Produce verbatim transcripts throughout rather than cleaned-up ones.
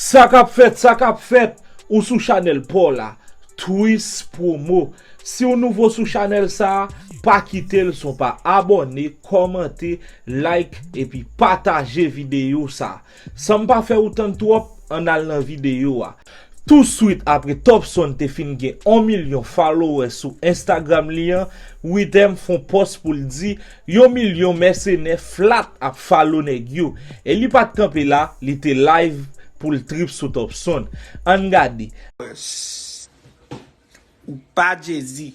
Sa k ap fèt, sa k ap fèt, ou sou chanèl pa w la, Twist Promo. Si w nouvo sou chanèl sa a, pa kite l san w pa abòne, kòmante, like, epi pataje videyo sa a. San m pa fè ou tann twòp, ann al nan videyo a. Touswit apre Topson te fin gen yon milyon followers sou Instagram li an, Withem fè yon pòs pou l di yon milyon mèsenè flat ap follow nèg yo. E li pa t kanpe la, li te live pou l trip sou Topson. Ann gade. Ou pa Jay-Z.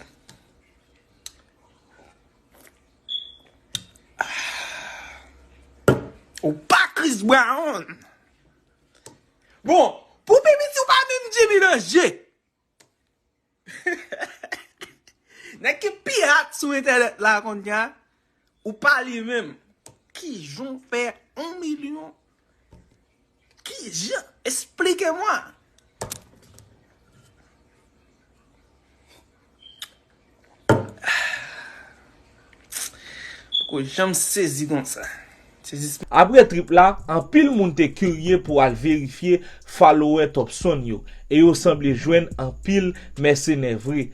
Ou pa Chris Brown. Bon, pou pi piti, ou pa menm Jimmy Danje. Nèg ki pi hot sou entènèt la kounye a, ou pa li menm. Kijan w fè yon milyon? Kijan? Esplike mwen. Poko janm sezi konsa. Sezi. Apre trip la, anpil moun te kirye pou al verifye follower Topson yo, e yo sanble jwenn anpil mèsenè vre.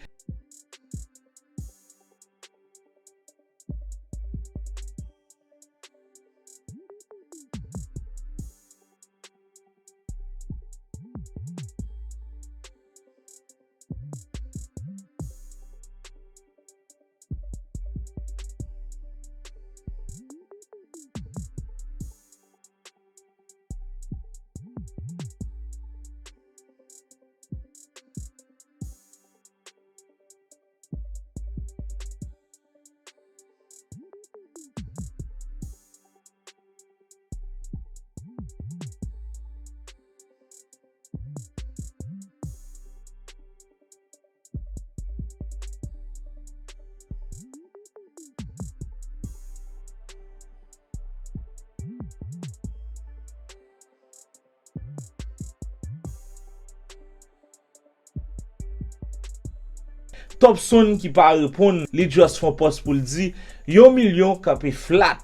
Topson ki pa reponn, li just fè yon pòs pou l di yon milyon kanpe flat.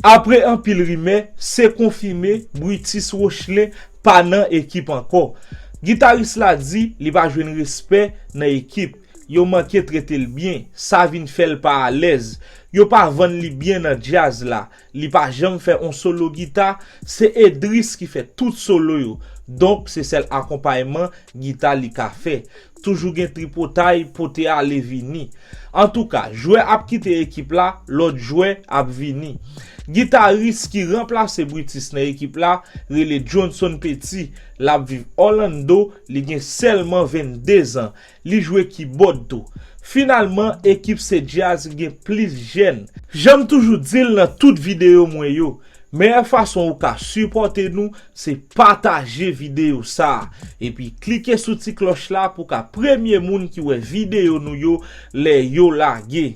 Apre anpil rimè, se konfime Brutus Rochelet pa nan ekip ankò. Gitaris la di li pa jwenn respè nan ekip. Yo manke trete l byen, sa vin fè l pa alèz. Yo pa vann li byen nan djaz la. Li pa janm fè on solo gita, se Edris ki fè tout solo yo. Donk, se sèl akonpayman gita li ka fè. Toujou gen tripotay, pote ale vini. Antouka, jwè ap kite ekip la, lòt jwè ap vini. Gitaris ki ranplase Brutus nan ekip la rele Johnson Petit. L ap viv Orlando, li gen sèlman vennde zan. Li jwe kibòd tou. Finalman, ekip Se Djaz gen plis jèn. Jan m toujou di l nan tout videyo mwen yo, meyè fason ou ka sipòte nou, se pataje videyo sa a. Epi klike sou ti klòch la pou w ka premye moun ki wè videyo nou yo lè yo lage.